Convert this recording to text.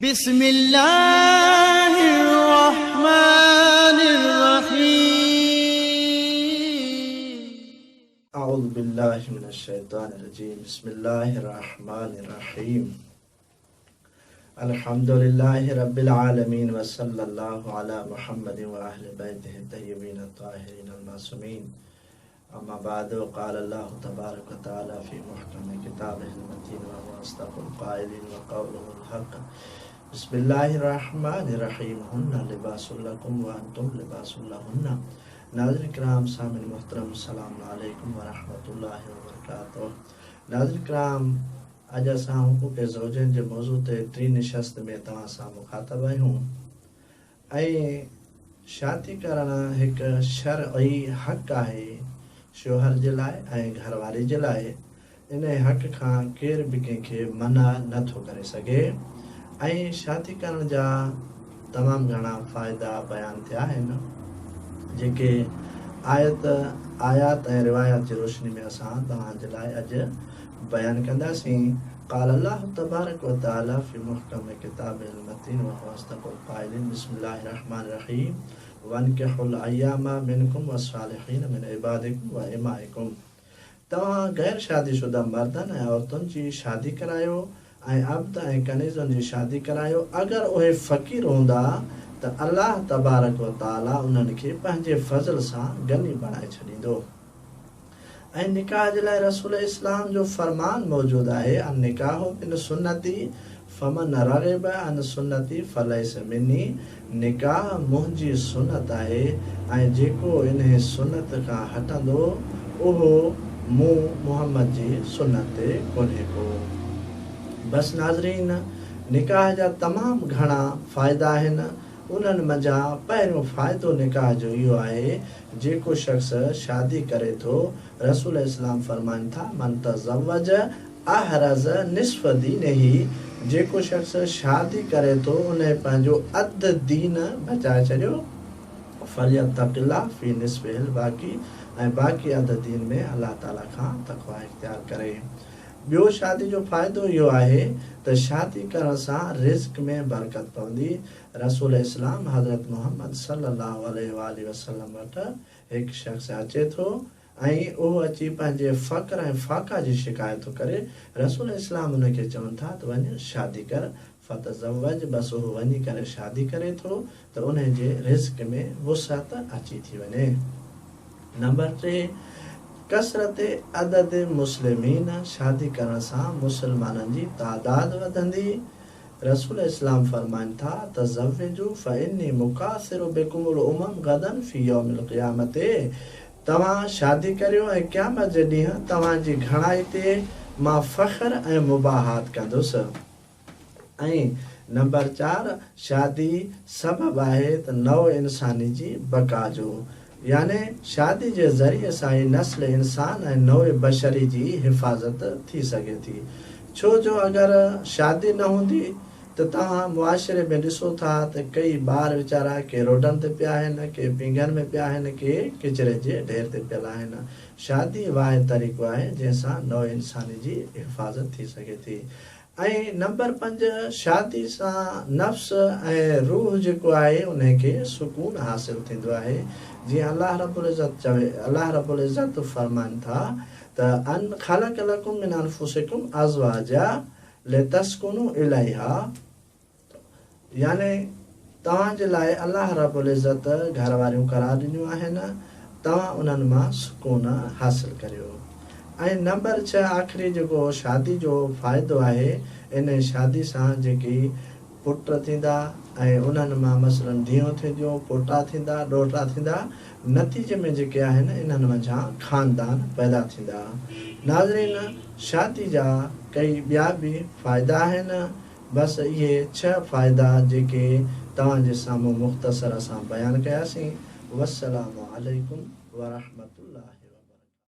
بسم الله الرحمن الرحيم. اعوذ بالله من الشيطان الرجيم بسم الله الرحمن الرحيم الحمد لله رب العالمين وصلى الله على محمد واهل بيته الطيبين الطاهرين المعصومين اما بعد قال الله تبارك وتعالى في محكم كتابه المتين وهو اصدق القائلين وقوله الحق بسم الله الرحمن الرحيم هن لباس لڪم وانتم لباس لهن. ناظرين ڪرام، سامعين محترم، السلام عليڪم ورحمة الله وبرڪاته. ناظرين ڪرام، اڄ اسان حقوق زوجين جي موضوع تي ٽين نشست ۾ توهان سان مخاطب آهيون ۽ شادي ڪرڻ هڪ شرعي حق آهي شوهر جي لاء ۽ گهر واري جي لاء. انهي حق کان ڪير به ڪنهن کي منع نه ٿو ڪري سگهي ۽ شادي ڪرڻ جا تمام گهڻا فائدا بيان ٿيا آهن جيڪي آيت آيات ۽ روايات جي روشني ۾ اسان توهان جي لاء اڄ بيان ڪنداسين. قال الله تبارڪ وتعالي في محڪم ڪتابه المتين وهو اصدق القائلين بسم الله الرحمن الرحيم وانڪحوا الايام منڪم والصالحين من عبادڪم وامائڪم توهان غير شادي شده مردن ۽ عورتن جي شادي ڪرايو ۽ عبد ۽ ڪنيزن جي شادي ڪرايو، اگر اهي فقير هوندا ته الله تبارڪ و تعالي انهن کي پنهنجي فضل سان غني بڻائي ڇڏيندو. ۽ نڪاح جي لاء رسول اسلام جو فرمان موجود آهي، النڪاح من سنتي فمن رغب عن سنتي فليس مني، نڪاح منهنجي سنت آهي ۽ جيڪو انهي سنت کان هٽندو اهو مون محمد جي سنت تي ڪونهي ڪو. بس ناظرين نڪاح جا تمام گهڻا فائدا آهن، انهن منجهان پهريون فائدو نڪاح جو اهو آهي جيڪو شخص شادي ڪري ٿو، رسول اسلام فرمائن ٿا، من تزوج احرز نصف دينه، جيڪو شخص شادي ڪري ٿو انهي پنهنجو اڌ دين بچائي ڇڏيو، فليتق الله في نصفه الباقي، ۽ باقي اڌ دين ۾ الله تعالي کان تقويٰ اختيار ڪري. ٻيو شادي جو فائدو اهو آهي ته شادي ڪرڻ سان رزق ۾ برڪت پوندي. رسول اسلام حضرت محمد صلي الله عليه واٰله وسلم وٽ هڪ شخص اچي ٿو ۽ اهو اچي پنهنجي فقر ۽ فاقه جي شڪايت ٿو ڪري، رسول اسلام ان کي چون ٿا ته وڃ شادي ڪر، فتزوج، بس اهو وڃي ڪري شادي ڪري ٿو ته انهي جي رزق ۾ وسعت اچي ٿي وڃي. نمبر 3، ڪثرت عدد مسلمين، شادي ڪرڻ سان مسلمانن جي تعداد وڌندي، رسول اسلام فرمائن ٿا، تزوجوا فاني مڪاثر بڪم الامم غدا في يوم القيامة توهان شادي ڪريو ۽ قيامت جي ڏينهن توهان جي گهڻائي تي مان فخر ۽ مباهات ڪندس. ۽ نمبر 4، شادي سبب آهي ته نوع انساني جي بقا جو. يعني شادي جي ذريعي سان ئي نسل انسان ۽ نوع بشري جي حفاظت ٿي سگهي ٿي. ڇو جو اگر شادي نه هوندي ته توهان معاشري ۾ ڏسو ٿا ته ڪئي ٻار ويچارا ڪي روڊن تي پيا آهن، ڪي پينگهن ۾ پيا آهن، ڪي ڪچري جي ڍير تي پيل آهن. شادي واحد طريقو آهي جنهن سان نوع انساني جي حفاظت ٿي سگهي ٿي. ۽ نمبر 5، شادي سان نفس ۽ روح جيڪو آهي انهي کي سڪون حاصل ٿيندو آهي جيئن الله رب العزت چوي الله رب العزت فرمائن ٿا ته ان خلق لڪم من انفسڪم ازواجا لتسڪنوا اليها يعني توهان جي لاء الله رب العزت گهر واريون قرار ڏنيون آهن، توهان انهن مان سڪون حاصل ڪريو. ۽ نمبر 6 آخري جيڪو شادي جو فائدو آهي، انهي شادي سان جيڪي پٽ ٿيندا ۽ انهن مان مثلاً ڌيئون ٿينديون، پوٽا ٿيندا، ڏوهٽا ٿيندا، نتيجي ۾ جيڪي آهن انهن منجهان خاندان پيدا ٿيندا. ناظرين شادي جا ڪئي ٻيا به فائدا آهن، بس اهي 6 فائدا جيڪي توهان جي سامهون مختصر اسان بيان ڪياسين. والسلام عليڪم ورحمة الله.